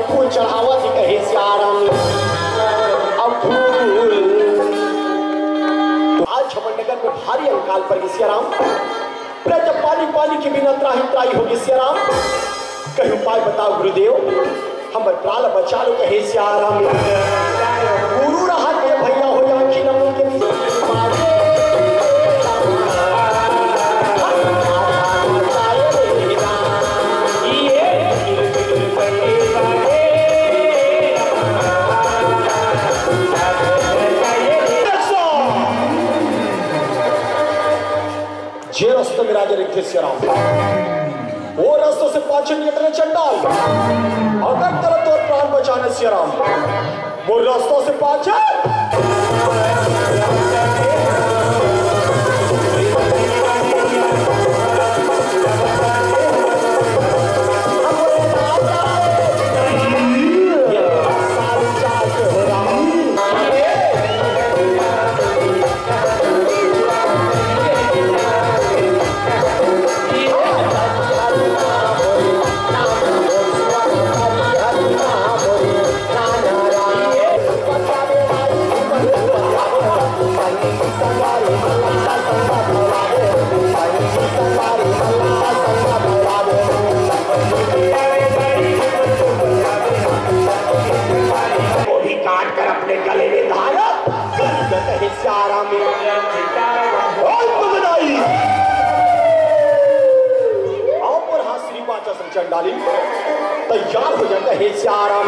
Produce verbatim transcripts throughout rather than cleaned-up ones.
फूल चढ़ावत हे कहे सियाराम। अब फूल तो आज झमंडगन में भारी अंकाल पर गे सियाराम। प्रजा पानी पानी के बिना त्राहि त्राहि होगे सियाराम। कहीं उपाय बताओ गुरुदेव, हमर प्राण बचा लो कहे सियाराम। गुरु रहत हे भैया हो या कि न उनके जे रस्ता में राजा रिद्धेश राम, वो रस्ता से पाछे निकले चंडाल। अगर तरह तोर प्राण बचाने सियाराम, वो रस्ता से पाछे वो भी काट कर अपने गले में धारा, गले में कहे सियाराम। ओए पगलाई, आओ पर हाथ श्री पाचा संग चंडाली, तैयार हो जा कहे सियाराम।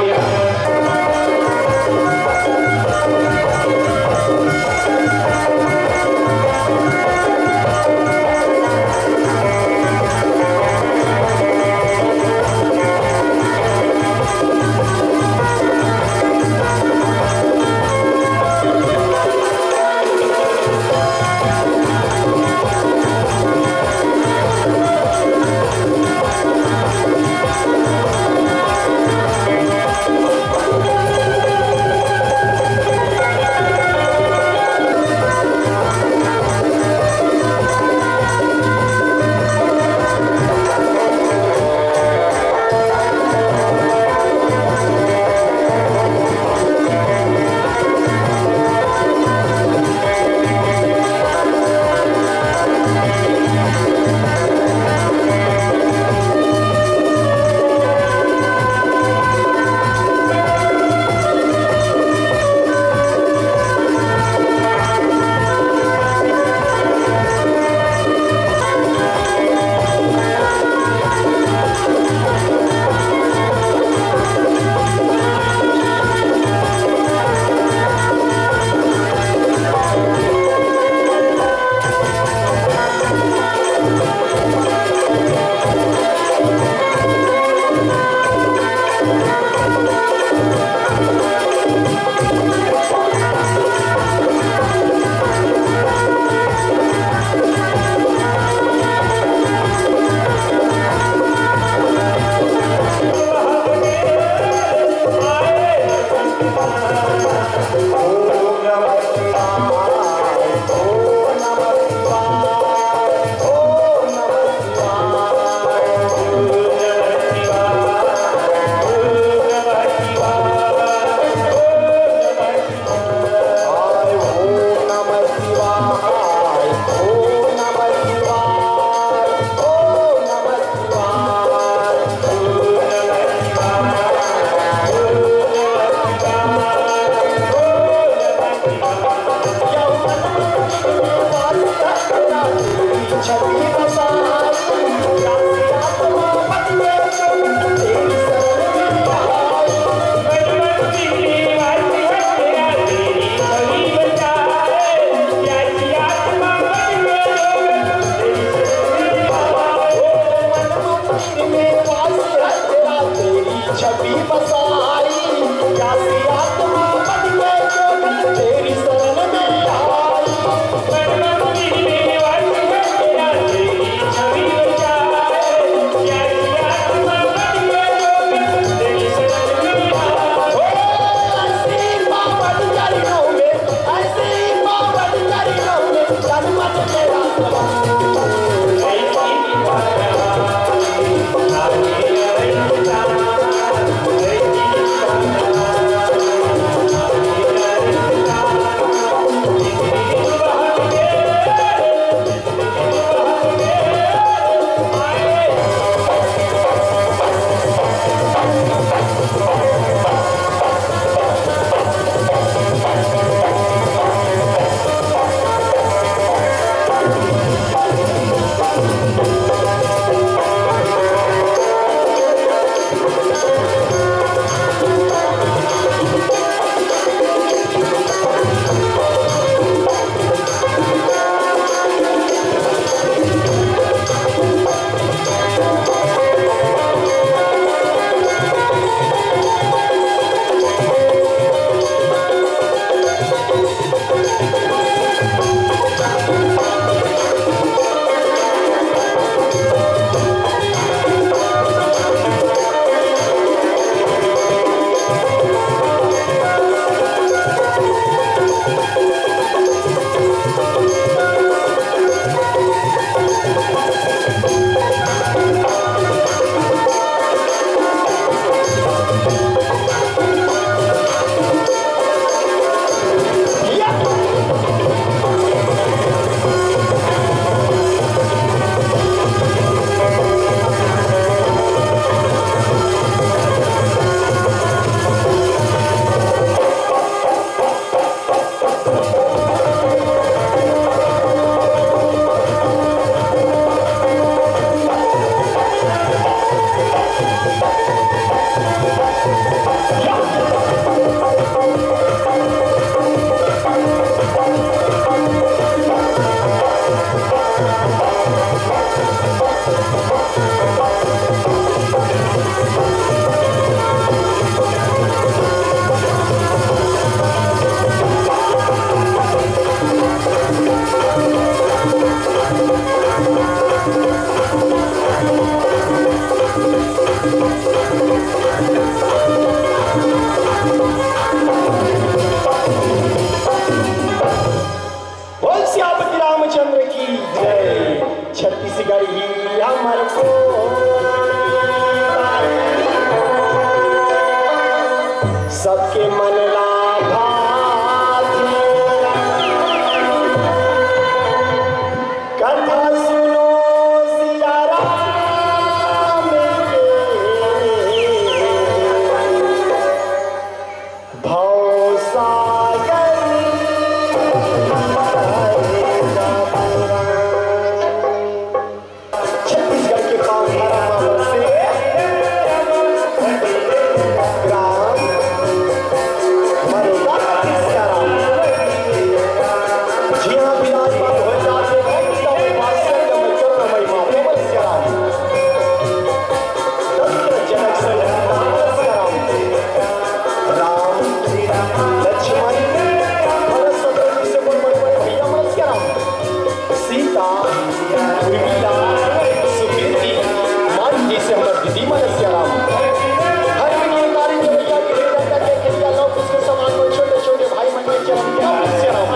हमर कोन सबके मन ला भाथे। कथा सुनो सिया राम के, भव सागर। छत्तीसगढ़ के पांवटा रामा बरसे राम, मरोगा सिया राम। जिहां विराजमान होय जाथे, एकदम उपास्य, एकदम करुणामय माधव सिया राम। दशरथ जनक सहित सीता सिया राम। राम, लक्ष्मण, भरत शत्रुघ्न से बड़ बड़े बड़े भैया मन सिया राम। सीता, उर्मिला, सुकृति, मानसी से हमर दीदी मन सिया राम। हर विघ्न तारिन के भैया के हृदय का देख लिया, लव कुश के समान में छोटे छोटे भाई मन के चरण के सिया राम।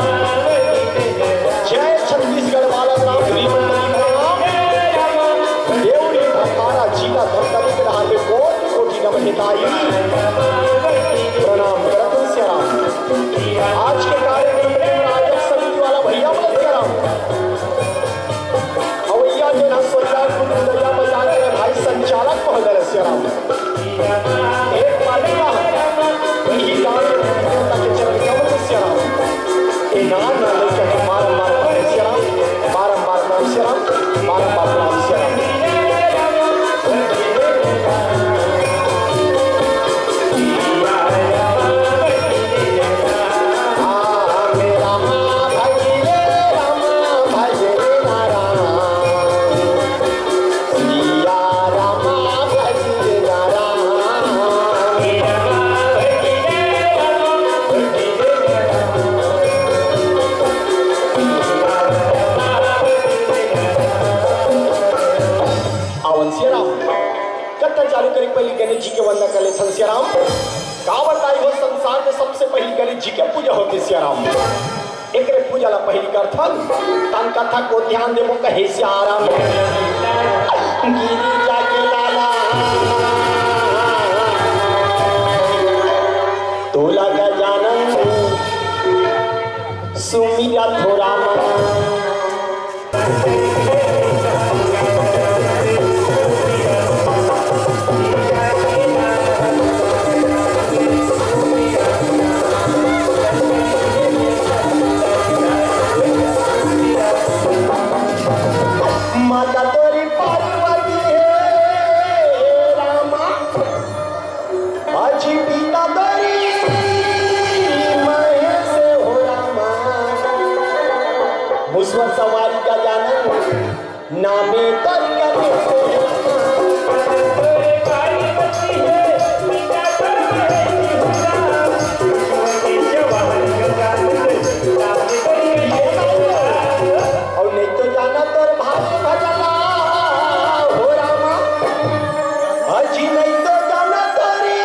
जय छत्तीसगढ़ वाला राम, श्रीमंत राम, देवरी भंडारा जिला धमतरी के हाल में कोटि कोटि नमन हे ताई। प्रणाम करत हूँ सिया राम। आज के कार्यक्रम के आयोजक समिति वाला भैया मन सिया राम। अवैया जेन ह सोइया गुदगुदैया बजा के भाई संचालक महोदय सिया राम। एक बार का यही गांव के भैया के चरण कमल सिया राम। ए नाम ना लेके बारंबार प्रणाम सिया राम, बारंबार प्रणाम सिया राम, बारंबार प्रणाम सिया राम। आवन सिया राम। कथा चालू करे के पहिली गणेश जी के वंदना कर लेथन सिया राम। का बताई हो, संसार में सबसे पहिली गणेश जी के पूजा होथे सिया राम। एकरे पूजा ला पहिली करथन, तन कथा को ध्यान देबो कहे सिया राम। गिरिजा के लाला तोला गजानन सुमिरा थोरा मन। माता तोरी पार्वती हे रामा, अजी पिता तोरी महेश हो रामा। मुसवर सवारी गजानन नामे तोरी गणेश हो रामा। अउ नहीं तो जाना तोर भाई भजला हो रामा। अजी नहीं तो जाना तोरी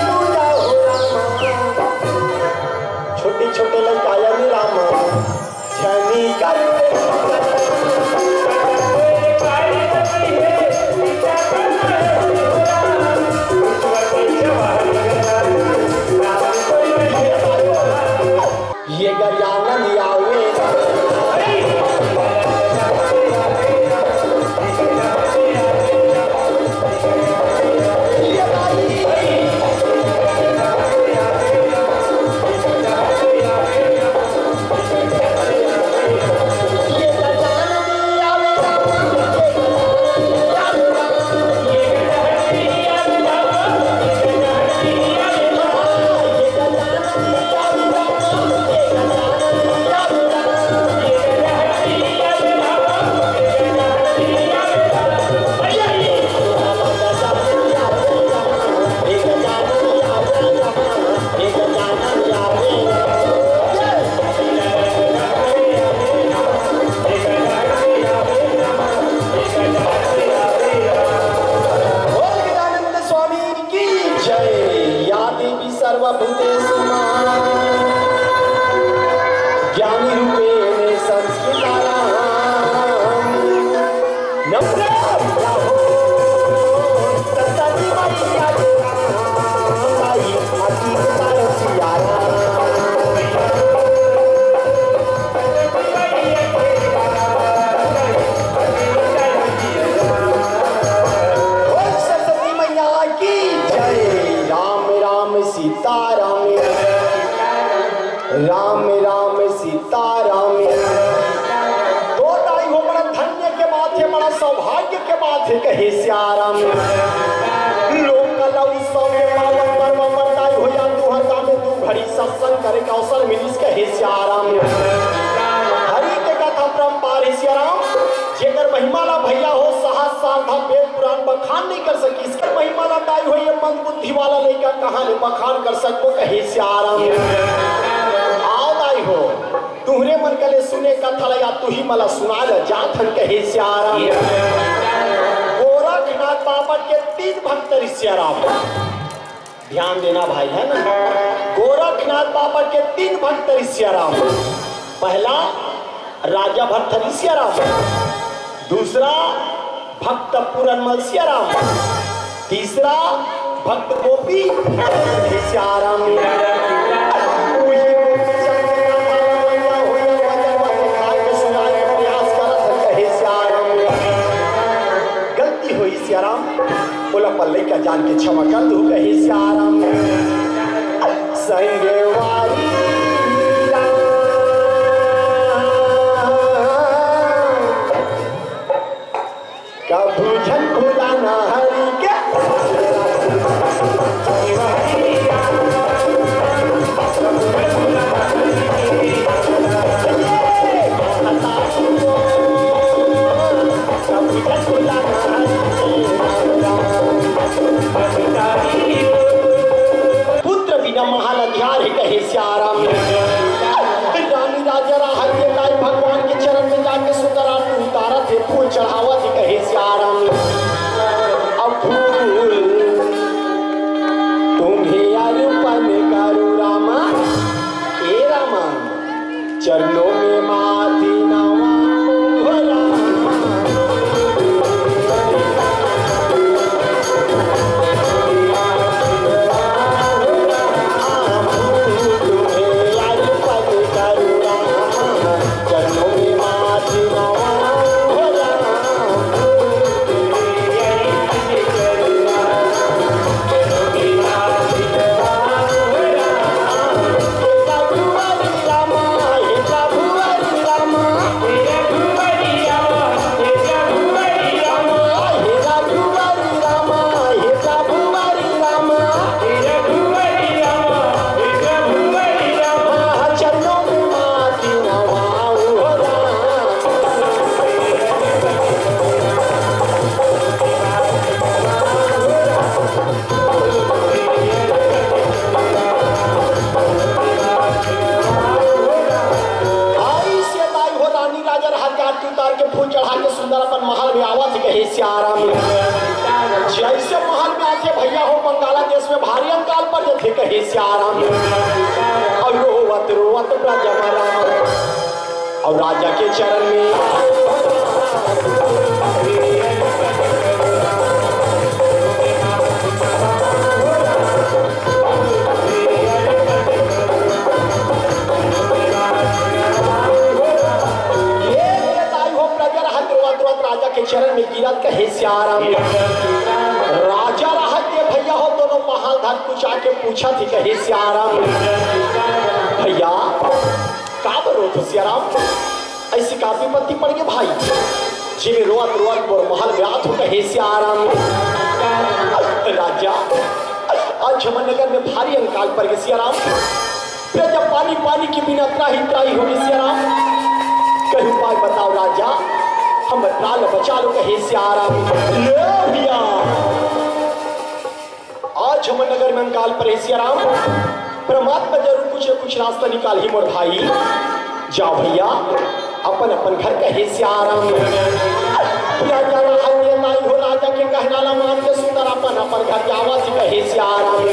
पूजा हो रामा। छोटे छोटे लड़का आया नी रामा। छनी कर नमस्कार, या हो, सरस्वती मैया के नाम, माई, आती उतार सिया राम। बोल सरस्वती मैया की जय। राम राम सीता राम, राम राम सीता राम। तो दाई हो, बड़ा धन्य के बात हे, बड़ा सौभाग्य के बात हे, कहे सिया राम। लोक कला उत्सव के पावन पर्व पर दाई हो, या तुहर का में दू घड़ी सत्संग करे के अवसर मिलिस, कहे सिया राम। हरि के कथा परंपार हे सिया राम। जेकर महिमा ला भैया हो सहस्र सारदा वेद पुराण बखान नहीं कर सकिस, कर महिमा ला दाई हो ये मंदबुद्धि वाला लइका कहाँ ले बखान कर सकबो, कहे सिया राम। आओ दाई हो, तुहरे मन कले सुने कथा ला या तुही मला सुना ल जात हन, कहे सिया राम। गोरखनाथ बाबा के तीन भक्त रिस सिया राम। ध्यान देना भाई, है ना? गोरखनाथ बाबा के तीन भक्त रिस सिया राम। पहला राजा भरथरी सिया राम, दूसरा भक्त पूरनमल सिया राम, तीसरा भक्त गोपी सिया राम। उही गोपी चंद के गाना वाला होया, वाजा वाजा खाए के सुनाए के प्रयास करत हन, कहे सिया राम। गलती होई सिया राम, ओला अपन लइका जान के क्षमा कर दू, कहे सिया राम। संगवारी राम, कभू झन भुलाना हरि के। पुत्र बिना महल अंधियार हे, कहे सिया राम। रानी राजा राहत के दाई भगवान के चरण में जाके सुंदर आरती उतारत हे, फूल चढ़ावत हे, कहे सिया राम। अब फूल तुम्हें अर्पण करूँ रामा, ए रामा। चरणों में माथि नवाऊं हो रामा। आई से दाई हो रानी राजा रहत के आरती उतार के फूल चढ़ा के सुंदर अपन महल में आवत हे, कहे सिया राम। जैसे महल में आथे भैया हो, बंगाला देश में भारी अंकाल पर जाथे, कहे सिया राम। और रोवत रोवत प्रजमरा और राजा के चरण में ये, ये दाई हो प्रजा रहत रोवत रोवत राजा के चरण में गिरत, कहे सिया राम। राजा रहत के भैया हो, दोनों पहाल धर कुचा के पूछत हे, कहे सिया राम। भैया, का बर रोत हो सिया राम? ऐसी का विपत्ति पड़ गे भाई, जेमे रोवत रोवत मोर महल में आत हो, कहे सिया राम। राजा, आज हमर नगर में भारी अंकाल पड़ गे सिया राम। प्रजा पानी पानी के बिना त्राहि त्राहि हो गे सिया राम। कहीं उपाय बताओ राजा, हमर प्राण बचा लो, कहे सिया राम। ले भैया, आज हमर नगर में अंकाल परे हे सिया राम, परमात्मा जरूर कुछ न कुछ रास्ता निकालही मोर भाई। जा भैया, अपन अपन घर, कहे सिया राम। राजा राहत के दाई हो, राजा के कहना ला मान के सुंदर अपन अपन घर जावत हे, कहे सिया राम।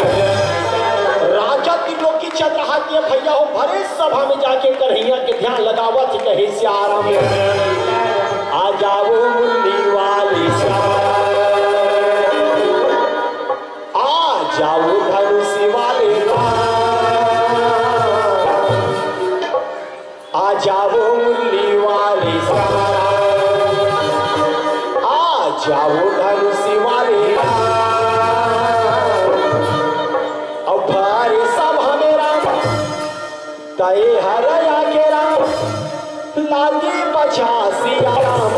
राजा त्रिलोकी चंद्र रहत के भैया हो, भरे सभा में जाके कन्हैया के ध्यान लगावत हे, कहे सिया राम। आ जाओ मुन्नी जाओ धनुष वाले राम, अब भारे सब हमें राम, तय हरया के राम, लागी पछा सिया राम।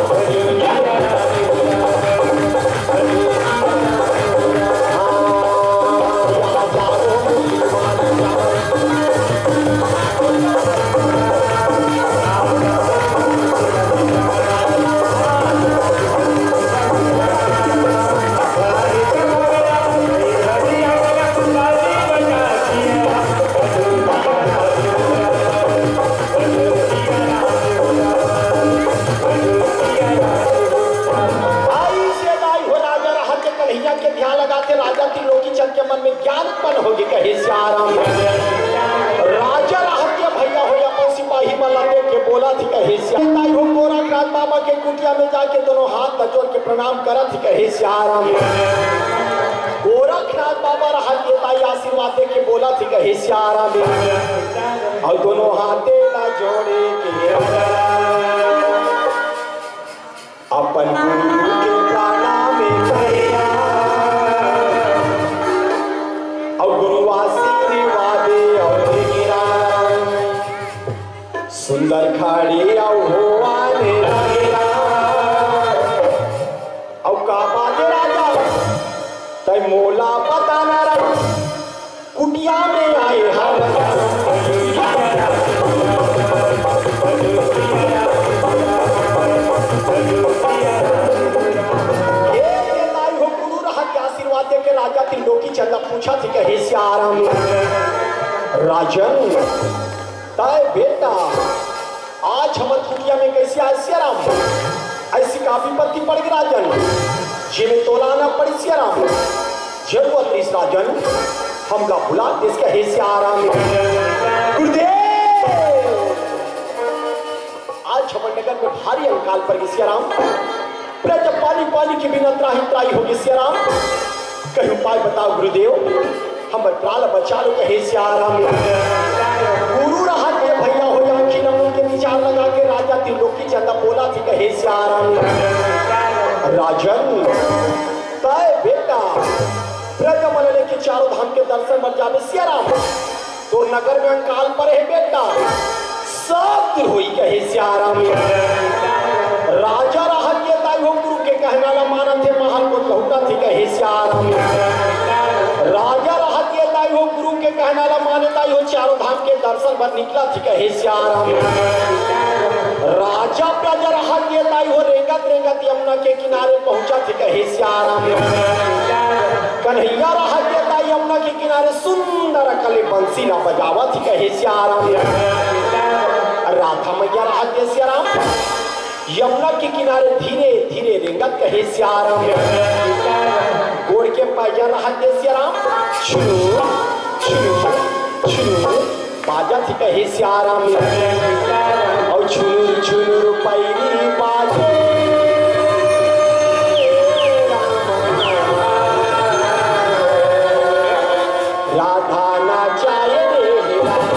आई से दाई हो राजा रहत के कन्हैया के ध्यान लगाथे, राजा त्रिलोकी चंद के मन में ज्ञान उत्पन्न होगे, कहे सियाराम। राजा रहत के भैया हो अपन सिपाही मन ला देख के बोलथे, कहे सिया। दाई हो गोरखनाथ बाबा के कुटिया में जाके दोनों हाथ ला जोड़ के प्रणाम करथे, कहे सियाराम। गोरखनाथ बाबा रहत के दाई आशीर्वाद दे के बोलथे, कहे सियाराम। अउ दोनों हाथे ला जोड़े के अपन गुरु के प्रणाम करिया, अउ गुरु आशीर्वाद अउ गिरा। सुंदर खड़ी अउ होवाने लगिया, अउ का बात हे राजा, तय मोला बताना रही। कुटिया में आए हम। ये, ये दाई हो गुरु रहत के आशीर्वाद दे के राजा त्रिलोकी चंद पूछथे, कहे सियाराम। राजन, तय बेटा, आज हमर कुटिया में कैसे आए सियाराम? ऐसी का विपत्ति पड़ गई राजन, जेमे तोला आना पड़ी सियाराम? जरूरत रहिस राजन, हमका बुला देस, कहे सियाराम। गुरुदेव, आज हमर नगर में भारी अंकाल पड़ गई सियाराम। प्रजा पानी पानी के बिना त्राहि त्राहि होगे सियाराम। कहीं उपाय बताओ गुरुदेव, हमर प्राण बचा लो, कहे सियाराम। गुरु रहत के भैया हो आँखी नमन के विचार लगा के राजा त्रिलोकी चंद बोलथे, कहे सियाराम। राजन, तय बेटा, प्रजा मन लेके चारों धाम के दर्शन बर जाबे सियाराम। तोर नगर में अंकाल पड़े हे बेटा, सब दूर होई, कहे सियाराम। राजा रहत के दाई हो गुरु के कहना ला मानथे, महल को लहुटथे, कहे सियाराम। राजा रहत के दाई हो गुरु के कहना ला माने, दाई हो चारों धाम के दर्शन बर निकलथे, कहे सियाराम। राजा प्रजा रहत के दाई हो रेंगत रेंगत यमुना के किनारे पहुंचथे, कहे सियाराम। कन्हैया रहत के दाई यमुना के किनारे सुंदर कले बंसी ला बजावथे, कहे सियाराम। राधा मैया रहत के सियाराम, यमुना के किनारे धीरे धीरे रेंगत, कहे सियाराम। गोड़ के पैया रहत के सियाराम, छुनु छुनु छुनु बाजथे, कहे सियाराम। अउ छुनुर छुनुर पैरी बाजे, राधा नाचाए रे राम।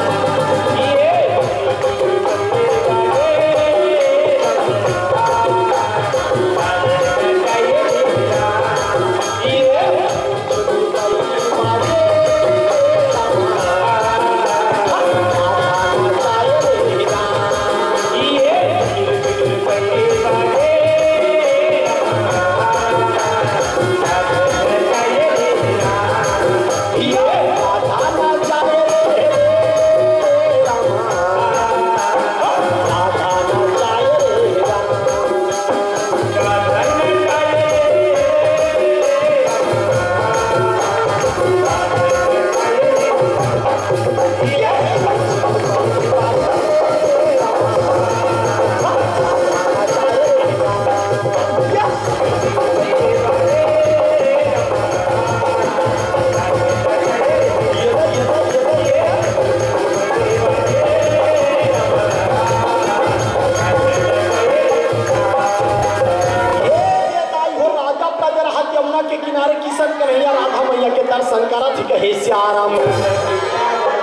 हे दाई हो, राजा प्रजा रहत यमुना के किनारे किशन कन्हैया राधा मैया के दर्शन करत ही कहे सियाराम।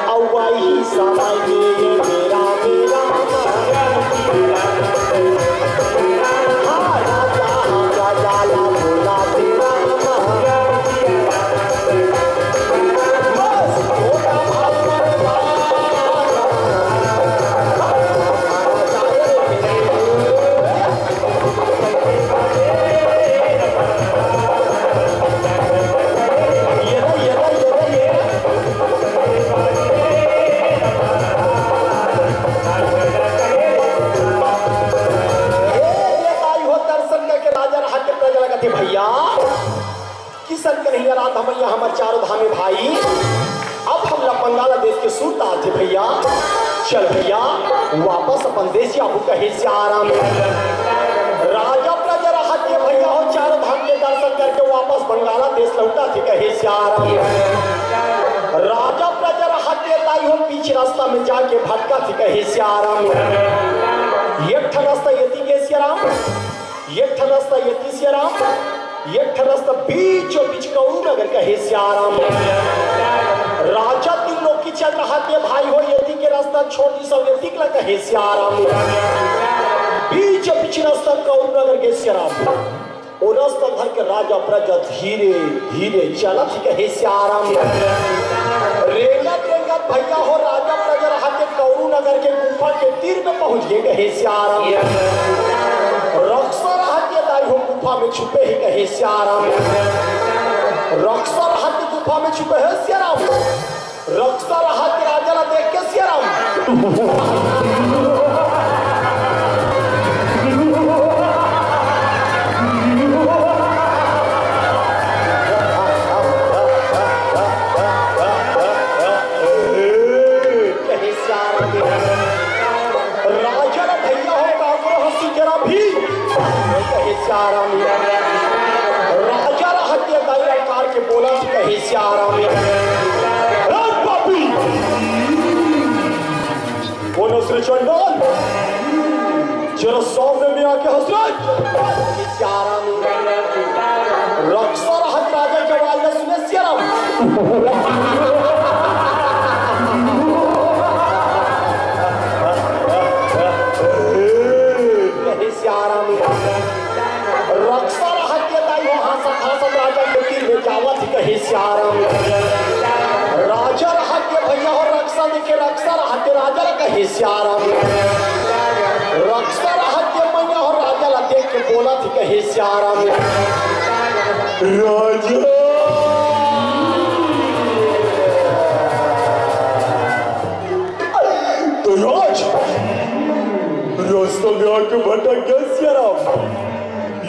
अउ वही समय में ये मेरा, मेरा हाँ, राजा, राजा, लाला, भैया, किसन कन्हैया राधा मैया हमर चारों धाम में भाई। अब हमला बंगाला देश के सुरता आथे भैया। चल भैया, वापस अपन देश जाबो कहे सियाराम। राजा प्रजा रहत के भैया हो, चारों धाम के दर्शन करके वापस बंगाला देश लौटत हे कहे सियाराम। राजा प्रजा रहत के दाई हो, बीच रास्ता में जाके भटकत हे कहे सियाराम। एक ठन रास्ता एती गे सियाराम, एक ठन रास्ता एती सियाराम, एक ठन रास्ता बीचों बीच कौरू नगर कहे सियाराम। राजा त्रिलोकी चंद्र रहत के भाई हो, एती के रास्ता छोड़ दिस अउ एती के ला कहे सियाराम। बीचों बीच रास्ता कौरू नगर गे सियाराम। ओ रास्ता धर के राजा प्रजा धीरे धीरे चलत हे कहे सियाराम। रेंगत रेंगत भैया हो, राजा प्रजा रहत के कौरू नगर के गुफा के तीर में पहुंच गे कहे सियाराम। रक्सा रहत के दाई हो, गुफा में छुपे हे कहे सियाराम। रक्सा रहत के गुफा में छुपे हे सियाराम। रक्सा रहत के राजा ला देख के सियाराम। कहे सियाराम। राजा ला भैया हो, कांगरो हंसी जरा भी। कहे सियाराम। राजा ला हत्या दाई ललकार के बोलत हे कहे सियाराम। ए पापी! कोन हस रे चंडाल? जेन सामने में आके हंस रे। सियाराम। रक्सा रहत राजा के आवाज ला सुने सियाराम। कहे सियाराम। रक्सा रहत के दाई हो, हंसत हंसत राजा के तीर में जावत हे कहे सियाराम। राजा रहत के भैया हो, रक्सा देखे, रक्सा रहत के राजा ला कहे सियाराम। रक्सा रहत के मैया हो, राजा ला देख के बोलत हे कहे सियाराम। राजा। तो राज, रास्ता में आके भटक गे सियाराम।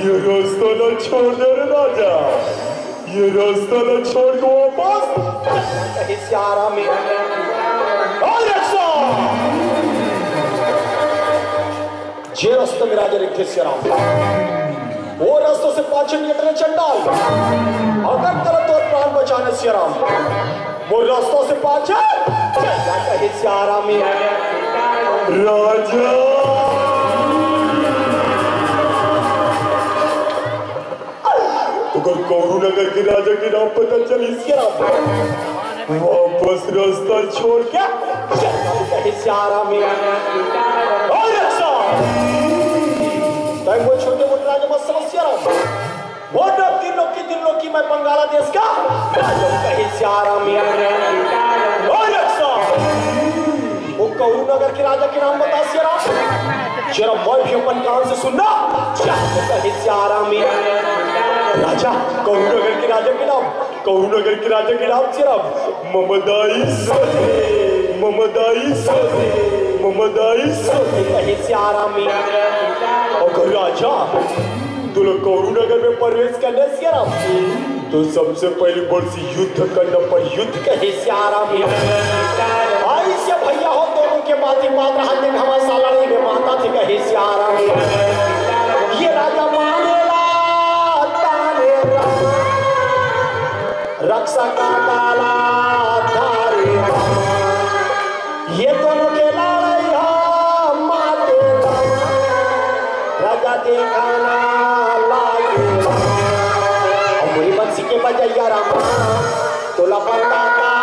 ये रास्ता ला छोड़ दे रे राजा, ये रास्ता ला छोड़ के वापस। कहे सियाराम। अरे रक्सा! जे रास्ता में राजा रहिथे सियाराम, वो रास्ता से पाछे निकल रे चंडाल। अगर तोला तोर प्राण बचाना हे सियाराम, वो रास्ता से पाछे चल जा कहे सियाराम। राजा। अगर कौरू नगर के राजा के नाम पता चलिस सियाराम, वापस रास्ता छोड़ के चल कहे सियाराम। अरे रक्सा, तैं वो छोटे मोटे राजा मत समझ सियाराम। वो तीन लोकी, तीन लोकी मैं बंगाला देश का राजा कहे सियाराम। अरे रक्सा, वो कौरू नगर के राजा के नाम बता सियाराम। जरा मैं भी अपन कान से सुनना चाहत कहे सियाराम। राजा, कौरू नगर के राजा के नाम, कौरू नगर के राजा के नाम सियाराम। ममदाई सोते, ममदाई सोते, ममदाई सोते कहे सियाराम। अगर राजा तोला कौरू नगर में प्रवेश करना हे सियाराम, तो सबसे पहले मोर से युद्ध करना पड़ही, युद्ध कहे सियाराम। अइसे भैया हो, दोनों के बात ही बात रहत हे, घमासान लड़ई में मातथे कहे सियाराम। ये राजा मानेला ताने रक्सा का ताला धारे। ये दोनों के लड़ई हा माते राजा देखना लागे। अउ मुड़ी बंसी के बजैया रामा, तोला पता का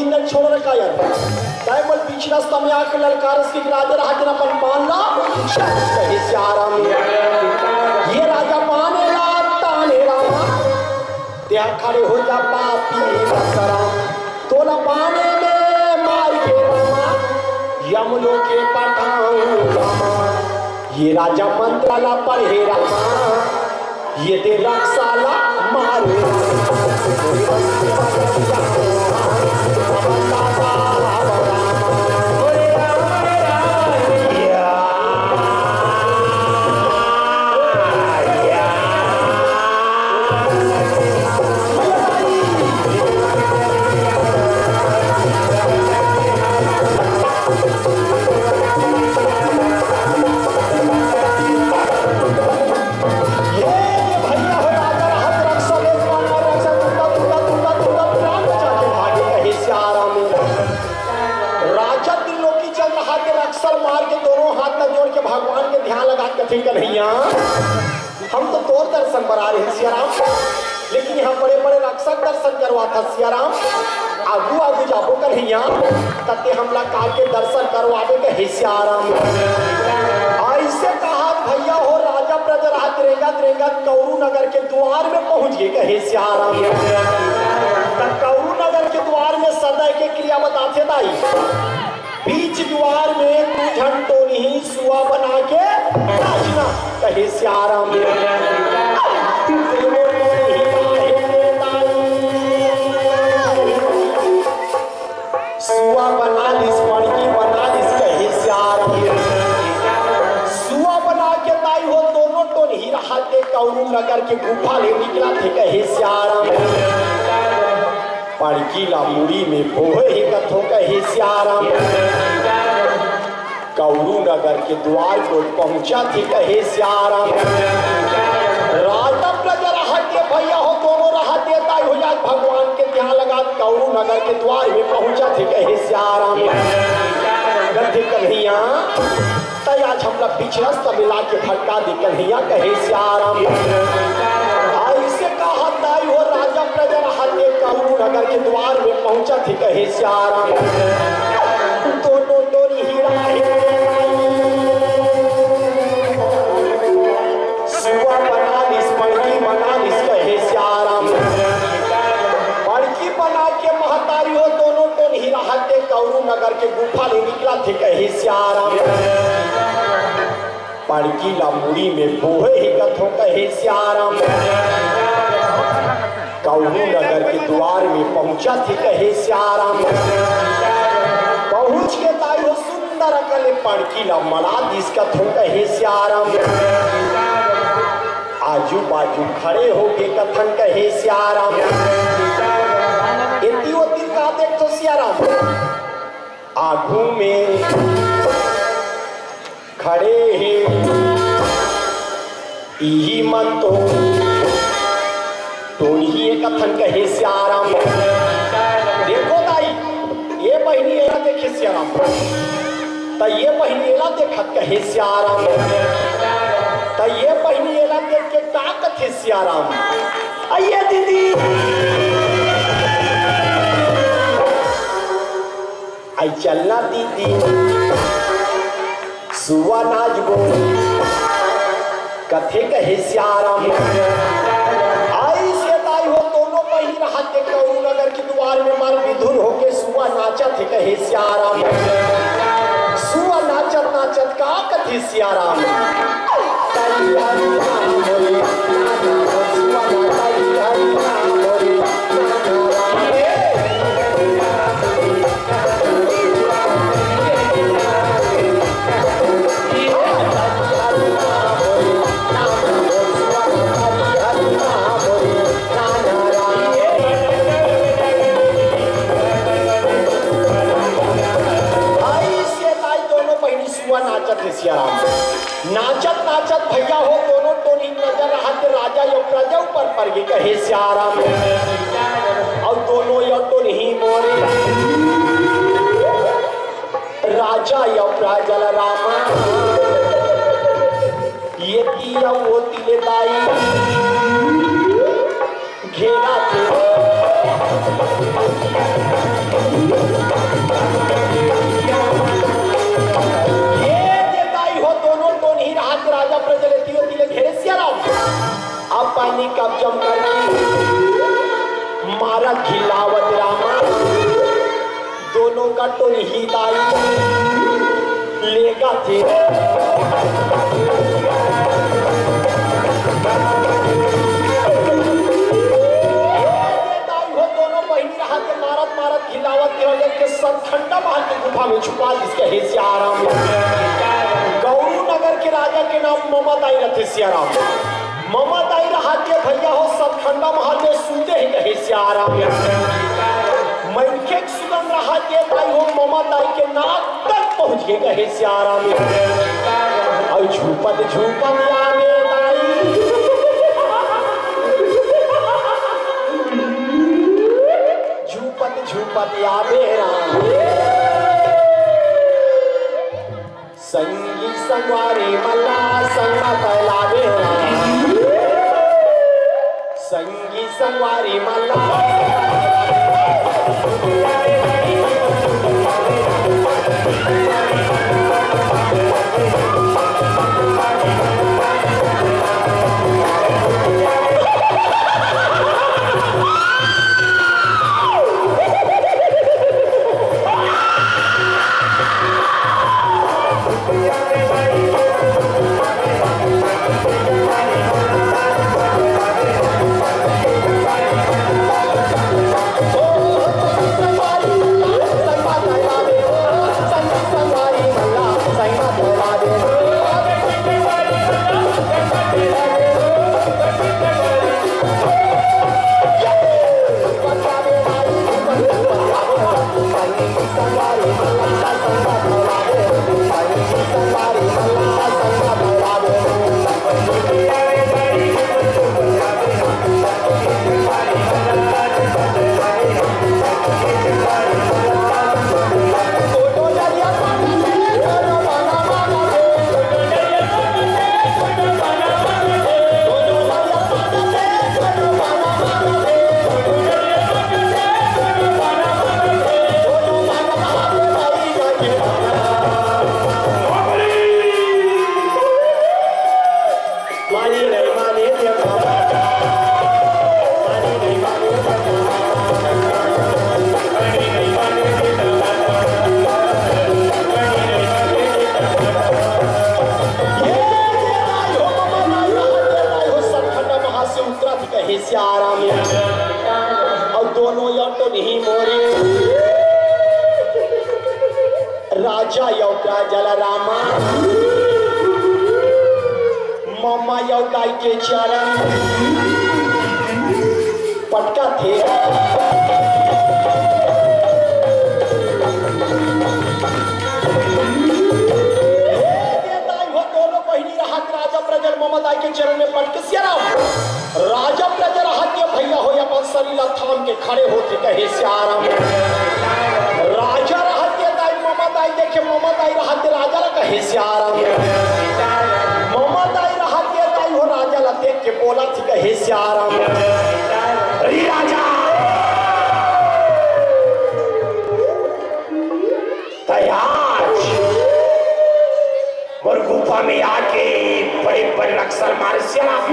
ल छोड़ रखा यार। तय बोल, बीच रस्ता में आके ललकारस कि राजा रहत न अपन पान ला, कहे सियाराम। ये राजा पाने ला ताने रामा, त्या खड़े हो जा पापी दशराम। तोला पाने में मार के रामा, यमलो के पठाऊं रामा। ये राजा मंत्र ला पढ़े रामा, ये दे रक्षा ला मारे। ये भैया हो राजा रहत रक्षा ले पाना रक्षा तुरता, तुरता, तुरता, तुरता, प्राण बचा के भागे कहे सियाराम। राजा त्रिलोकी चंद्र हाथ के रक्षा मार के दोनों हाथ ला जोड़ के भगवान के ध्यान लगा के कथे कन्हैया, हम तो तोर दर्शन बर आ रहे हैं सियाराम, लेकिन यहाँ बड़े बड़े रक्षक दर्शन करवाथा सियाराम। आगू आगू जाबो कन्हैया, तते हमला काल के दर्शन करवाबे कहे सियाराम। ऐसे कहा भैया हो राजा ब्रज रहत रेंगत रेंगत कौरू नगर के द्वार में पहुंच गए कहे सियाराम। त कौरू नगर के द्वार में सदा के क्रिया बताथे दाई। बीच द्वार में तू झन टोनही सुआ बना के नाचना कहे सियाराम। सुआ बना लिस, पड़की बना लिस कहे सियाराम। सुआ बना के दाई हो दोनों टोनही रहत के कौरू नगर के गुफा ले निकला थे कहे सियाराम। पड़की ला मुड़ी में बोहे हे कथो कहे सियाराम। कौरू नगर के द्वार को पहुंचा थे कहे सियाराम। राजा ब्रज रहत के भैया हो दोनों रहत के दाई हो आज भगवान के ध्यान लगा कौरू नगर के द्वार में पहुंचा थे कहे सियाराम। कथे कन्हैया तै आज हमला बीच रस्ता मिला के भटका दे कन्हैया कहे सियाराम। ऐसे कहा दाई हो राजा ब्रज रहत के कौरू नगर के द्वार में पहुंचा थे कहे सियाराम। दोनों टोनही हीरा हीरा सुआ बना लिस, पड़की बना लिस कहे सियाराम। पड़की बना के महतारी हो दोनों टोनही रहत के कौरू नगर के गुफा ले निकला थे कहे सियाराम। पड़की ला मुड़ी में बोहे हे कथो कहे सियाराम। कौरू नगर के द्वार में पहुंचा थे कहे सियाराम। पहुंच के दाई हो सुंदर अकन ले पड़की ला मड़ा दिस कथो कहे सियाराम। आजू बाजू खड़े होके कथन कहे सियाराम। एती ओती का देखथो सियाराम। आगू में खड़े हे इही मन तो टोनही कथन कहे सियाराम। देखो दाई, ये बहिनी एला देखे सियाराम, त ये बहिनी एला देखत कहे सियाराम, त ये बहिनी एला देख के का कथे सियाराम। अइये दीदी, आई चलना दीदी, सुआ नाचबो कथे कहे सियाराम। आई से दाई हो दोनों बहिनी रहत के कौरू नगर के द्वार में मार विधुर होके सुआ नाचत हे कहे सियाराम। सुआ नाचत नाचत का कथे सियाराम। आई से दाई दोनों बहिनी सुआ नाचत हे सियाराम। नाचत नाचत भैया हो दोनों टोनही नजर रहत राजा यमराज ऊपर परगे कहे सियाराम। अउ दोनों यो टोनही मोरे राजा यमराज ल रामा, ये दिया वो तिले दाई घेरा थे। ये दे दाई हो, दोनों टोनही राहत राजा प्रजा ल एती ओती ले घेरे सियाराम। अब पानी कब्जा म करके मारत घिल्लावत रामा, दोनों का टोनही दाई लेगा थे। दाई हो, दोनों बहिनी राहत के मारत मारत घिल्लावत के सतखंडा महल के गुफा में छुपा दिस कहे सियाराम। गौरू नगर के राजा के नाम ममा दाई रथे सियाराम। ममा दाई राहत के भैया हो सतखंडा महल में सूते हे कहे सियाराम। मनखे के सुगंध राहत के दाई हो ममा दाई के नाक तक पहुंच गे कहे सियाराम। अउ झूपत झूपत आवे दाई, झूपत झूपत आवे राम। संगी संगवारी मन ला संग म फैलावे राम। संगी संगवारी मन ला कहे सियाराम। अउ दोनों अउ टोनही मोरे राजा अउ राजा ला रामा, ममा अउ दाई के चरण पटकत हे। हे दाई हो, दोनों बहिनी राहत राजा प्रजा ल ममा दाई के चरण में पटके सियाराम। राजा प्रजा राहत के भैया हो, अपन शरीर ला थाम के खड़े होथे कहे सियाराम। राजा राहत के दाई ममा दाई देखे, ममा दाई राहत के राजा ला कहे सियाराम। ममा दाई राहत के दाई हो राजा ला देख के बोलथे कहे सियाराम। अरे राजा, तैं आज मोर गुफा में आके बड़े बड़े अक्षर मारे सियाराम।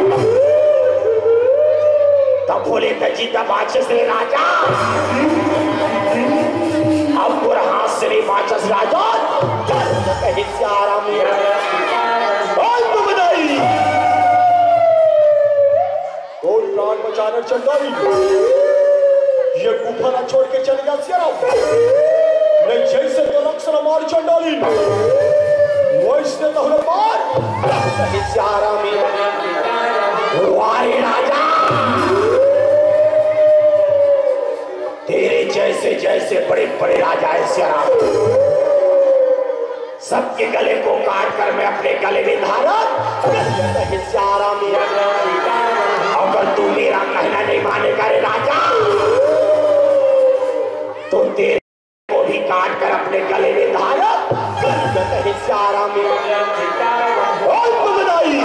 तब बोले त जिंदा बाचस रे राजा, अब मोर हाथ से नहीं बाचस राजा। चल, कहे सियाराम। ओए बबदाई, तोर प्राण बचाना चंडाली, ये गुफा ला छोड़ के चले जा सियाराम। नहीं जैसे तो रक्षण मार चंडाली, वैसे तो हमें मार सियाराम। वारे राजा, तेरे जैसे जैसे बड़े बड़े राजा है सियाराम, सबके गले को काट कर मैं अपने गले में धारण कर लेता है सियाराम। अगर तू मेरा कहना नहीं मानेगा रे राजा, तो तेरे को भी काट कर अपने गले में धारण कर लेता है सियाराम। ओए बबदाई,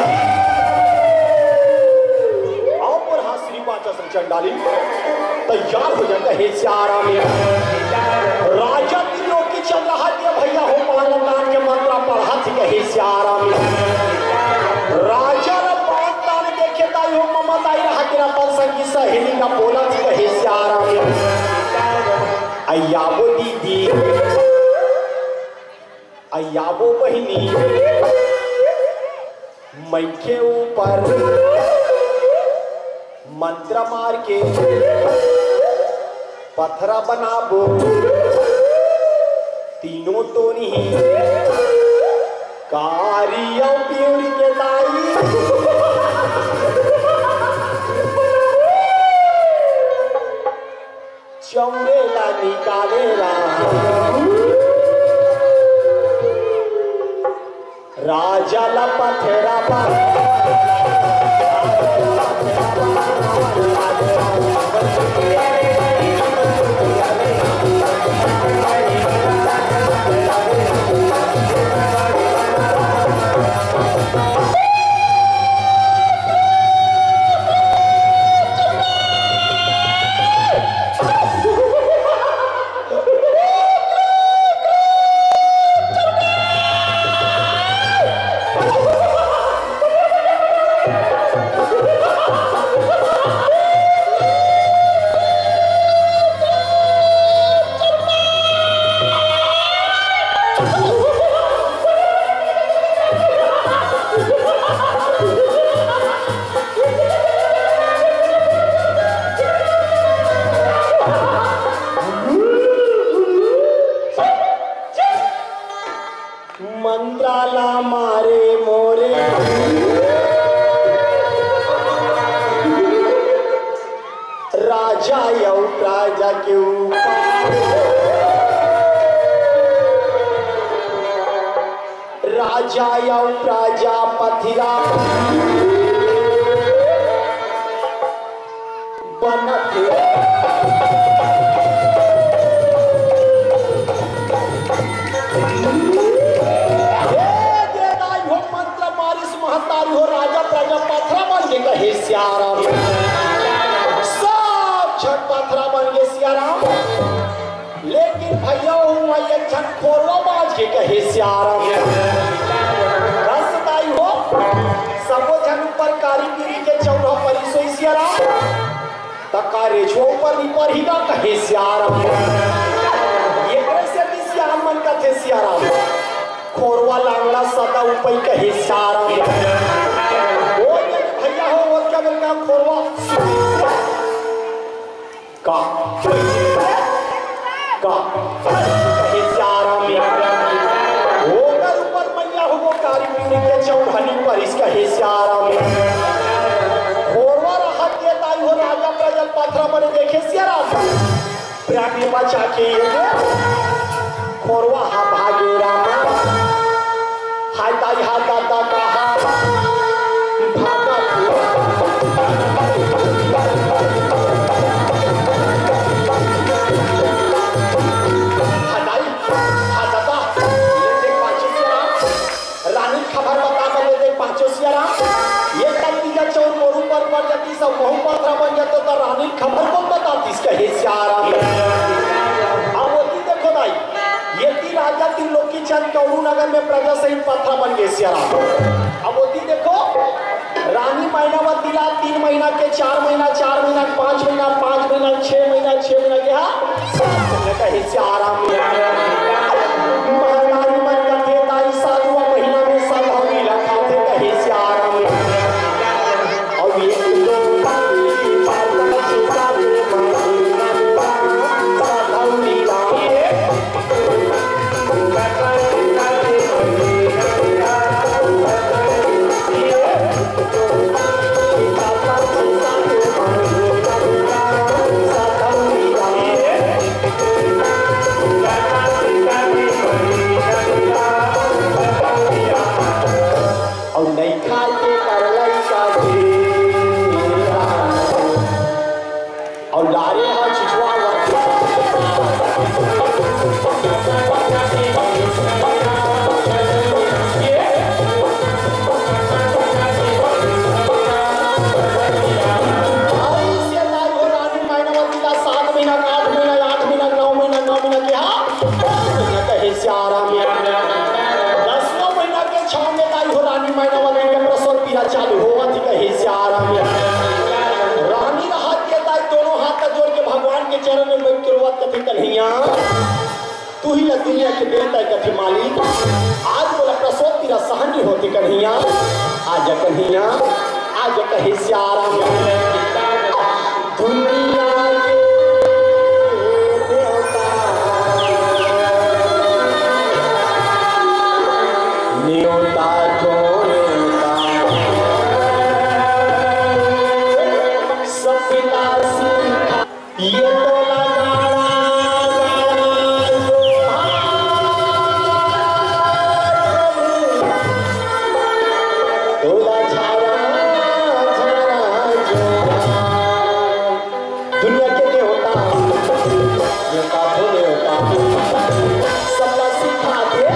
आओ पर हाथ श्री पांच चंडाली। तैयार हो जा कहे सियाराम। राजा तीन लोग के चल रहा दिया भैया हो, पान दान के मंत्र पढ़ा थी कहे सियाराम। राजा ला पान दान देखे ताई हो, ममा ताई रहा तेरा पल संगी सहेली का बोला थी कहे सियाराम। अयाबो दीदी, अयाबो बहिनी, मइके ऊपर मंत्र मार के पथरा बनाबो। तीनों टोनी कारी अउ पिउरी के दाई। चौरे ला निकाले ला। राजा ला पथरा बा। मंत्राला मारे मोरे राजा अउ प्रजा के ऊपर। राजा अउ प्रजा पथिरा बनत हे। हे दे दाई हो मंत्र मारिस महतारी हो, राजा प्रजा पथरा बन गे कहे सियाराम। सब झन पथरा बन गे सियाराम। लेकिन भैया हो, वहाँ एक झन खोरवा बाँच गे कहे सियाराम। कस दाई हो, सबो झन ऊपर कारी पीरी के चौरा परिस होई सियाराम। त का रेछवा ऊपर नी परही का कहे सियाराम। एकरे सेती सियान मन कथे सियाराम। खोरवा लांगड़ा सदा उपई कहे सियाराम। ओ ये भैया हो, वो क्या बोल का खोरवा का, का, कहे सियाराम। ओकर ऊपर मैया हो वो कारी पीरी के चौधरी परिस कहे सियाराम। खोरवा रहत के दाई हो राजा प्रजल पथरा बने देखे सियाराम। प्राणी बचा के ये खोरवा हा भागे रामा। हाय दाई हा दादा का हा भागा। हाय दाई हा दादा, ये देख पाछू सियाराम। रानी खबर बता कर ले देख पाछू सियाराम। ये कल तीजा चौर मोरू पर पड़ जाती सब महू पथरा बन जाता तो रानी खबर कौन बतातीस कहे सियाराम। अब होती देखो दाई। ये ती राजा ती लोग की चंद कौरू नगर में प्रजा सहित पथरा बन गे सियाराम। अब होती देखो, रानी महीना व तिला तीन महीना के, चार महीना, चार महीना, पाँच महीना, पाँच महीना, छह महीना, छह महीना के, हाँ, सात महीना कहे सियाराम। महतारी मन कथे दाई सातवां महीना में साधौरी रखाथे कहे सियाराम। अब ये तुही ला दुनिया के देवता कथे मालिक, आज मोला प्रसव पीरा सहन नइ होते कन्हैया, आजा कन्हैया, आजा कहे सियाराम। दुनिया के देवता, नेवता को नेवता, सपना सीखा। ये तो लगाड़ा, लगाड़ा जो हाथ, तोला झारा, झारा जो हाथ। दुनिया के देवता, देवता तो देवता, सबला सिखा दे।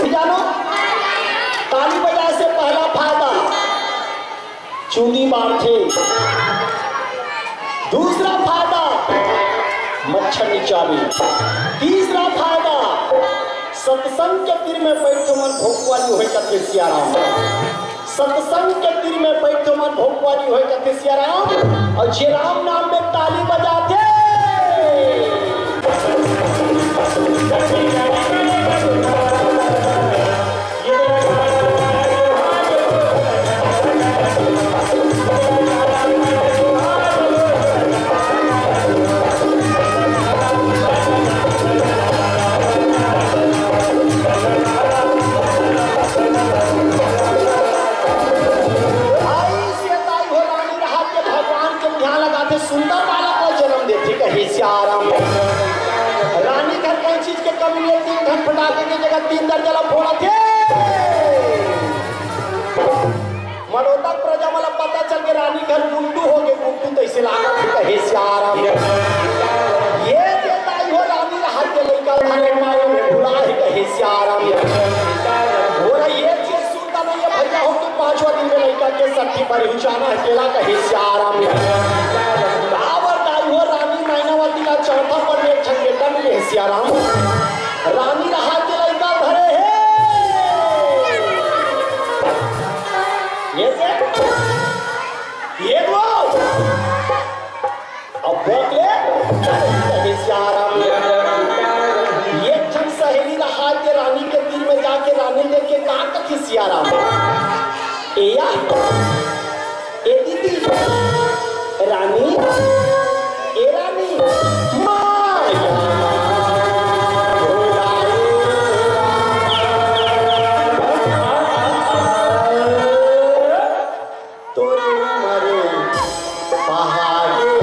जानो, ताली बजाए से पहला फायदा, चूंदी बांधथे। दूसरा फायदा, मच्छर नइ चाबे। तीसरा फायदा, सत्संग के तीर में बइठे मन भोकवाली होय कथे सियाराम। सत्संग के तीर में बइठे मन भोकवाली होय कथे सियाराम। अउ जे राम नाम में ताली बजाथे, आई से ताई हो रानी रहा के भगवान के ध्यान लगाथे, सुंदर बालक ला जन्म देथे, कहे सियाराम। रानी घर कई चीज के कमी नइ हे, तीन ठन फटाके के जगह तीन दरजा ला फोड़थे। मनोता प्रजा मन ला पता चल के रानी घर गुंडू हो गे, गुंडू तइसे लागत हे, कहे सियाराम। ये जे ताई हो रानी रहा के लइका घर मायो में भुला हे, कहे सियाराम। हो रहा ये चीज सुनता नहीं है भैया, हो तो पांचवा दिन में लइका के सट्ठी पर उचाना है केला, कहे सियाराम। काबर ताई हो रानी मैनावती ला चौथा पर में एक ठन बेटा मिले हे सियाराम। रानी रहा के लइका धरे हे। ये देख, ये दो। अब भोंक ले, कहे सियाराम। एक ठन सहेली रहा के रानी के तीर में जाके रानी देख के का कथे सियाराम। ए या, ए दीदी, रानी, ए रानी, माया। तोरे उमर पहागे।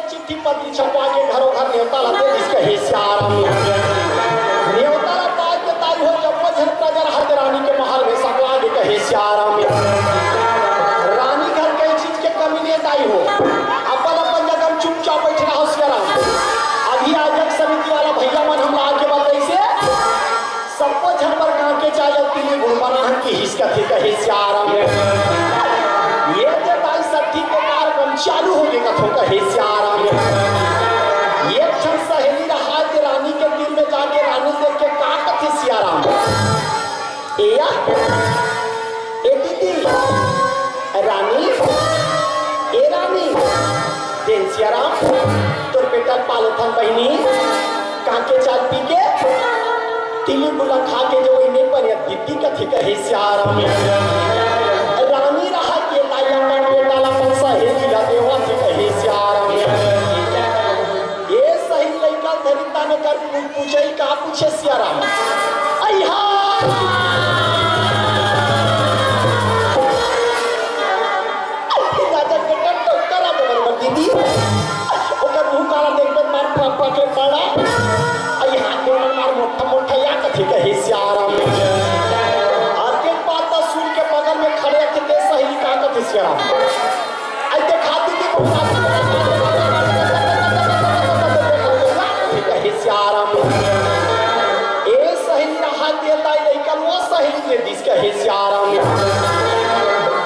चिट्ठी पत्री छपवा के घरों घर नेवता ला दे दिस कहे सियाराम। नेवता ला पाय के ताई हो जम्मो झन प्रजा राहत रानी के महल में सकला दे कहे सियाराम। रानी घर कई चीज के कमी नइ हे ताई हो, अपन अपन जगह में चुपचाप बइठे रहो सियाराम। अभी आयोजक समिति वाला भैया मन हमला आके बताइसे, सबो झन बर गाँव के चाय अउ तीली गुड़ बना हन कि हिसकथे कहे सियाराम। ये जे ताई सट्ठी के कार्यक्रम चालू हो गे कथों कहे सियाराम। एक ठन सहेली रहा के रानी के तीर में जाके रानी देख के का कथे सियाराम। राम। ए या, ए दीदी, रानी, ए रानी, देन सियाराम, तोर बेटा ल पालथन बहिनी, कांके चाल पी के, तिली गुला खा के जो वही नहीं बनिया दीदी कथी कहे सियाराम। रानी रहा के ताई अपन बेटा ला अपन सहेली ला देवा थी कहे सियाराम। ए सही लइका धरी ताने कर पू-, पूछे का पूछे सियाराम। अइहा! अइहा, राजा बेटा टोकरा बराबर दीदी। ओकर मुंह काला देखबे मार फक फक के पड़ा। अइहा, हाथ में मार मोटा मोटा या कथी कहे सियाराम। आगे बात सुन के बगल में खड़े थे ते सही का कथी सियाराम। आई देखा दीदी को कहे सियाराम। ए सही रहा दे ताई लइका वो सही दे दिस कहे सियाराम।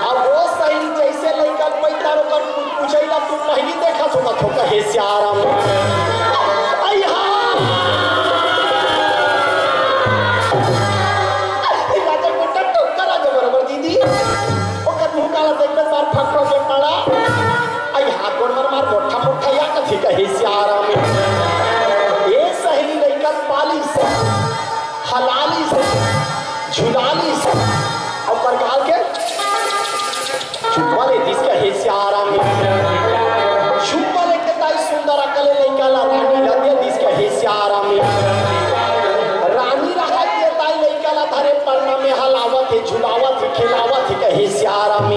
अब वो सही जैसे लइका पैदा कर पूछैला तू पहली देखा तो कथो कहे सियाराम। आई हा। राजा बेटा टोकरा जो बराबर दीदी। ओकर मुंह काला देखबे तार फटो के पड़ा। आई हाथ गोड़ मर मार मोटा मोटा या कथी कहे सियाराम। ए सहेली लइका पालिस, हलालिस, झुलालिस, अउ परकाल के चुम्मा ले दिस कहे सियाराम। चुम्मा लेके ताई सुंदर अकले लइका ला रानी ला दे दिस कहे सियाराम। रानी रहा के ताई लइका ला धरे पलना में हलावत हे, झुलावत हे, खिलावत हे कहे सियाराम।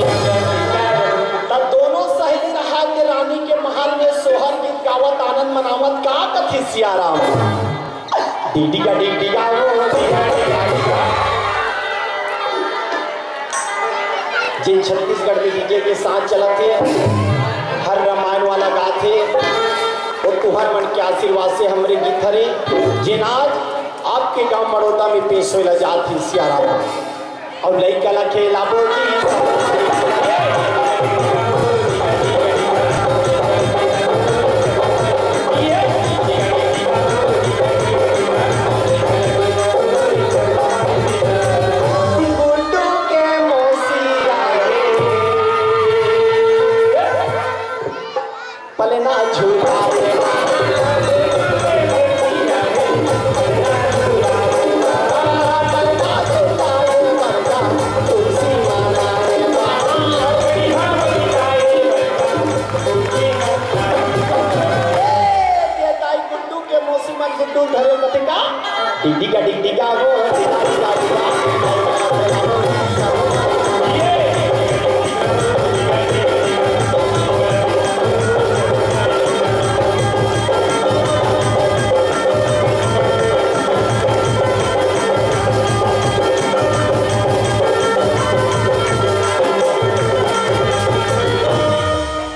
तब दोनों सहेली रहा के रानी के महल में सोहर गीत गावत आनंद मनावत का कथे सियाराम। डिगडिगा डिगडिगा वो, डिगडिगा डिगडिगा। जेन छत्तीसगढ़ में डीजे के साथ चलत हे, हर रामायण वाला गात हे, वो तुहर मन के आशीर्वाद से हमरे गीत हरे, जेन आज आपके गांव मड़ौदा में पेश होइला जात हे सियाराम। अउ लइका ला खेलाबो जी। गुड्डू के मौसी आए। पलना झूला रे। ए, ये दाई गुड्डू के मौसी मन गुड्डू धरे कथे का? डिगडिगा डिगडिगा वो।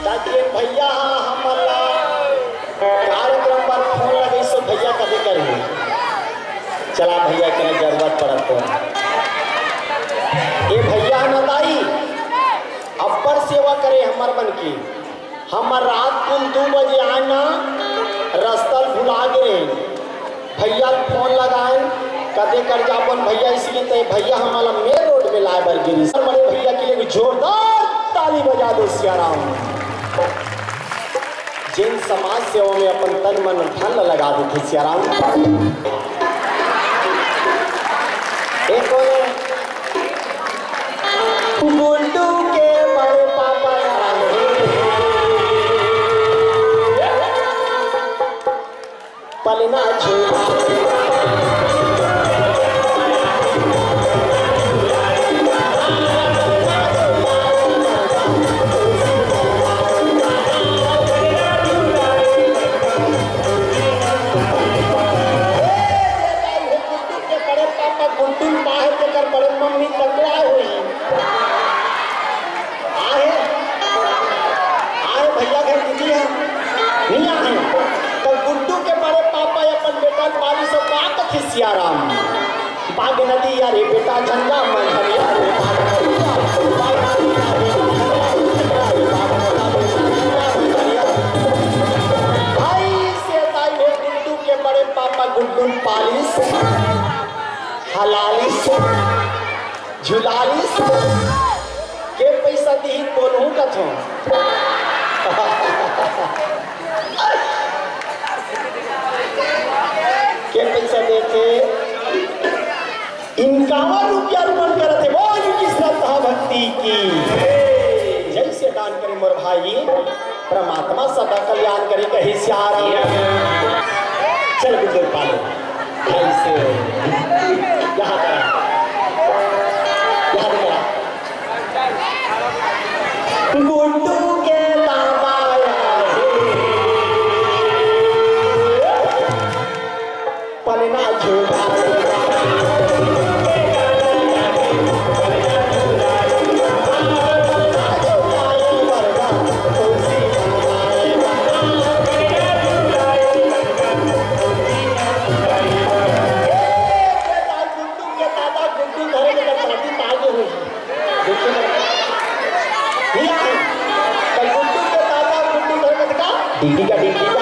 ताकि भैया ह हमन ला कार्यक्रम बर फोन लगइस, भैया कथे करही। चला भैया, इतना जरूरत पड़त हे। ए भैया न दाई, अब्बड़ सेवा करे हमर मन के। हमर रात कुन दू बजे आए ना, रस्ता ल भुला गे रहे। भैया ल फोन लगाए, कथे कर जाबोन भैया, इसलिए तय भैया हमला मेन रोड में लाए बर गिरी। सर बड़े भैया के लिए एक जोरदार ताली बजा दो सियाराम। जेन समाज सेवा में अपन तन मन धन ल लगा देथे सियाराम। एक और गुड्डू के बड़े पापा। पलना झूला। झुलालिस के पैसा दिही बोलहूँ कथों। के पैसा देथे, इनकावन रुपया अर्पण करत हे। बोल की श्रद्धा भक्ति की जय से दान करे मोर भाई। परमात्मा सदा कल्याण करे कहे सियाराम। चल गुड्डू पालो, ऐसे यहाँ करा, यहाँ करा। गुड्डू के दादा आया है। पलना झूला। गुड्डू के दादा गुड्डू धरे के दादी तागे हुई। देखिए ना। हिया। तो गुड्डू के दादा गुड्डू घर में का? डीडी का डीडी का।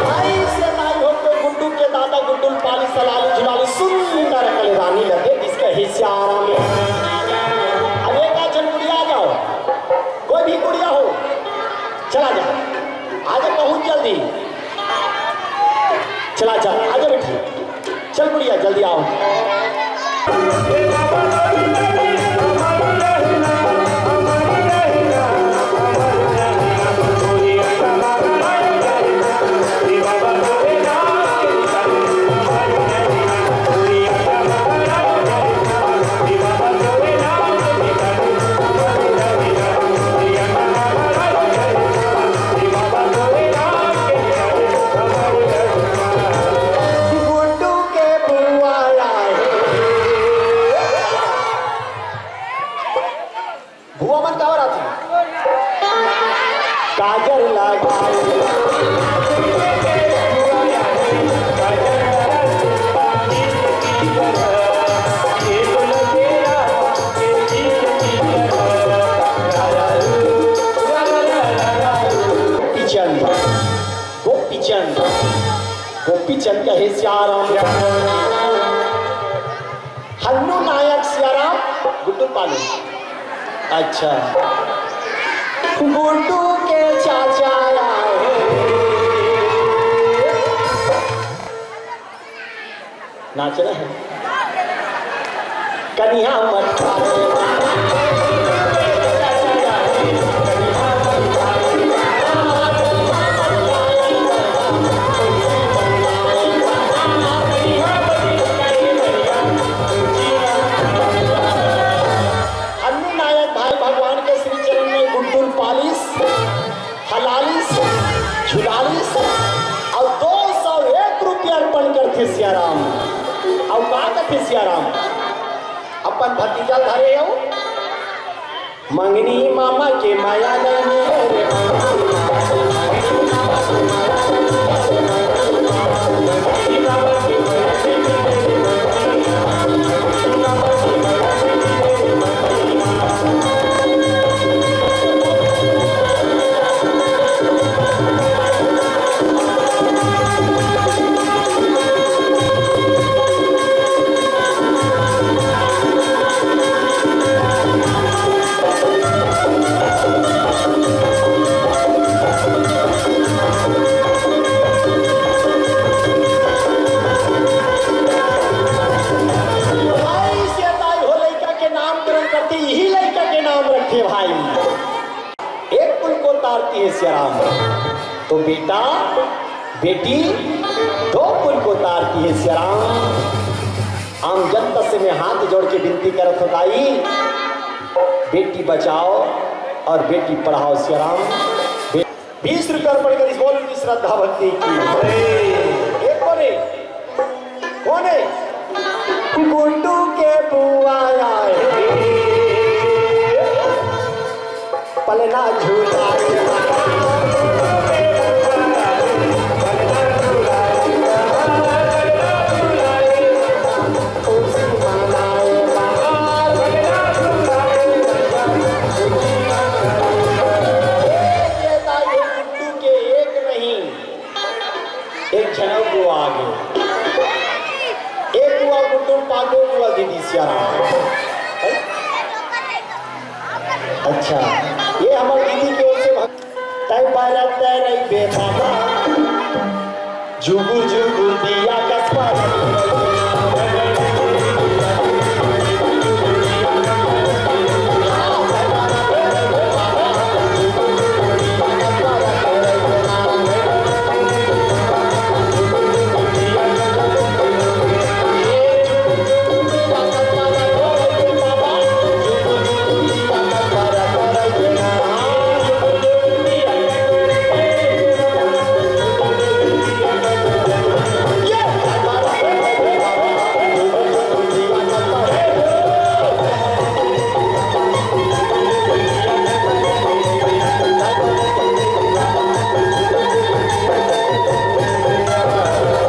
भाई से भाई हो तो गुड्डू के दादा गुड्डू पाली सलाली झुलाली सुंदर कले रानी लगे जिसके हिस्सा आराम है। अब एक आध जन गुड़िया आ जाओ, कोई भी गुड़िया हो, चला जा, आजा बहुत जल्दी। चला, चल, आजा बेटी। चल गुड़िया, जल्दी आओ। गुड्डू के बुआ आए। बुआ मन काबर आथे? काजर लगाए। गोपीचंद, गोपीचंद, गोपीचंद कहे सियाराम। हन्नू नायक सियाराम, गुड्डू पालू। अच्छा, गुड्डू के चाचा आए। नाच रहे हैं। कनिहा मत हन्नू नायक भाई भगवान के श्री चरण में गुड्डुल पालिस, हलालिस, झुलालिस, अउ दो सौ एक रुपया अर्पण करथे सियाराम। अउ का कथे सियाराम? अपन भतीजा धरे हो, मंगनी मामा के माया नहीं मिले रे। भाई से ताई हो लइका के नामकरण करथे, इही लइका के नाम रखे भाई। एक पुल को तारती है सियाराम। तो बेटा, बेटी, दो पुल को तारती है सियाराम। आम जनता से मैं हाथ जोड़ के विनती करत हूँ दाई, बेटी बचाओ और बेटी पढ़ाओ सियाराम। बे- बीस रुपया अर्पण करिस, बोल की श्रद्धा भक्ति की। एक बोले, कौन है? गुड्डू के बुआ आए। पलना झूला। गुड्डू के एक नहीं, एक झनक बुआ आगे। एक बुआ गुड्डू पाको बुआ दीदी सियाराम। अच्छा, ये हमर दीदी के ओर से भग-, तय बरत रही बे बाबा, जुगुर जुगुर दिया कसपा।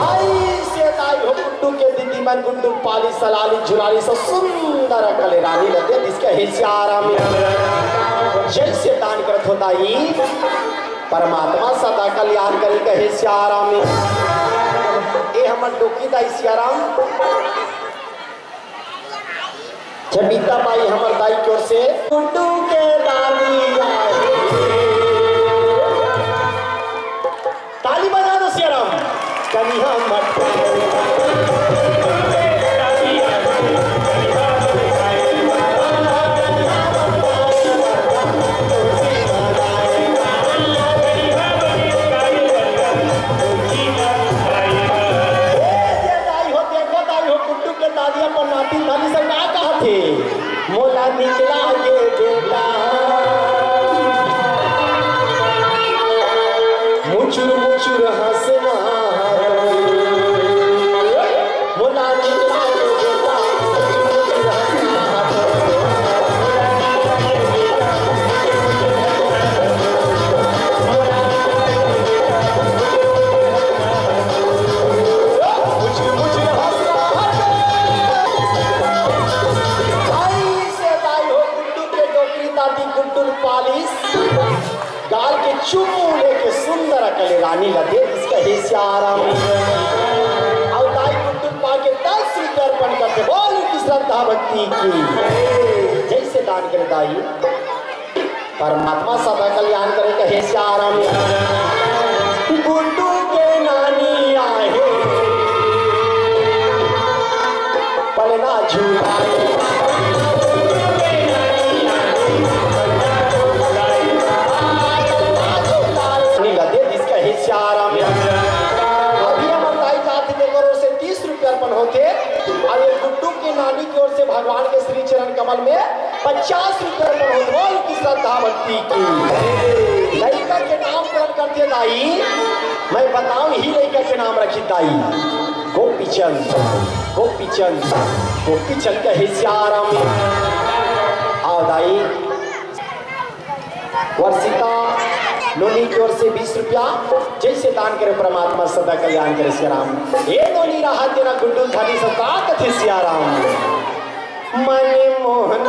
आई से ताई हो गुड्डू के दीदी मन, गुड्डू पाली सलाली झुलाली, सब सुंदर अकल रानी लदे, जिसके हे सियाराम जैसे दान करत हो दाई, परमात्मा सदा कल्याण करे कहे सियाराम। ए हमर डोकी दाई सियाराम, जमीता बाई हमर दाई की ओर से गुड्डू के दादी आए। ताली बजा दो सियाराम। कनिहा मत ए, ये दाई हो, देखो दाई हो, गुड्डू के दादी अपन नातिन धनी से का कहत हे? मोला निकला ये बेटा, मुचुर मुचुर हंसना। मोला निकला ये बेटा, मुचुर मुचुर हंसना। आई से दाई हो गुड्डू के डोकरी दादी गुड्डू पालिस, गाल के चुम्मू लेके सुंदर अकले रानी ला दे, इसका हे सियाराम। अउ दाई गुड्डू पा के दस रुपया अर्पण करते, बोल की श्रद्धा भक्ति की। जैसे दान करे दाई। परमात्मा सदा कल्याण करे कहे सियाराम। गुड्डू के नानी आहे, पलना झूला। नानी ला दे दिस कहे सियाराम। अभी हमर दाई जात के करो से तीस रुपया अर्पण होते, अउ ये गुड्डू के नानी की ओर से भगवान के श्री चरण कमल में पचास रुपया अर्पण होत, बोल की श्रद्धा भक्ति की। लइका के नामकरण करते दाई, मैं बताऊं ही लइका के नाम रखी दाई, गोपीचंद, गोपीचंद, गोपीचंद कहे सियाराम। आओ दाई, वर्षिता नोनी की ओर से बीस रुपया, जैसे दान करे परमात्मा सदा कल्याण करे सियाराम। ए नोनी रहा तेरा गुड्डू धानी सब का कथे सियाराम। मन मोहन